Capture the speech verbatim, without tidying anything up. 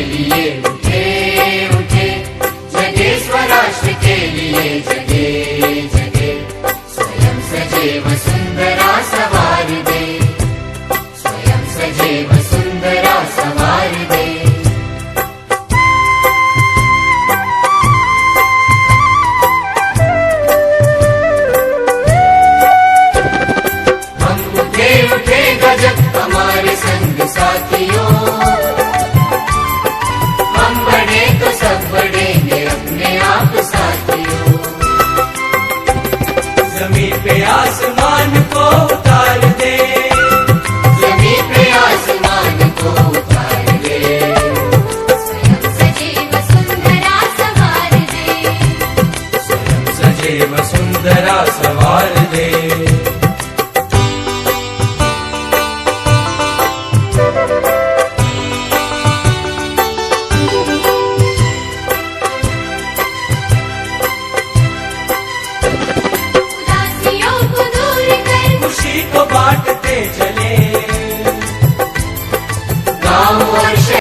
लिए उठे, उठे, जगे स्वराष्ट्र के लिए जगे, जगे। स्वयं सजेव सुंदरा सवार दे, स्वयं सजेव सुंदरा सवार दे। हम उठे, उठे गजब हमारे संग साथियों। हम बढ़े तो सब बढ़ेंगे अपने आप साथियों। जमीन पे आसमान को उतार दे। जमीन पे आसमान को उतार दे। स्वयं सजीव सुंदरा सवार दे। स्वयं सजीव सुंदरा सवार दे। उदासियों को दूर कर, खुशी को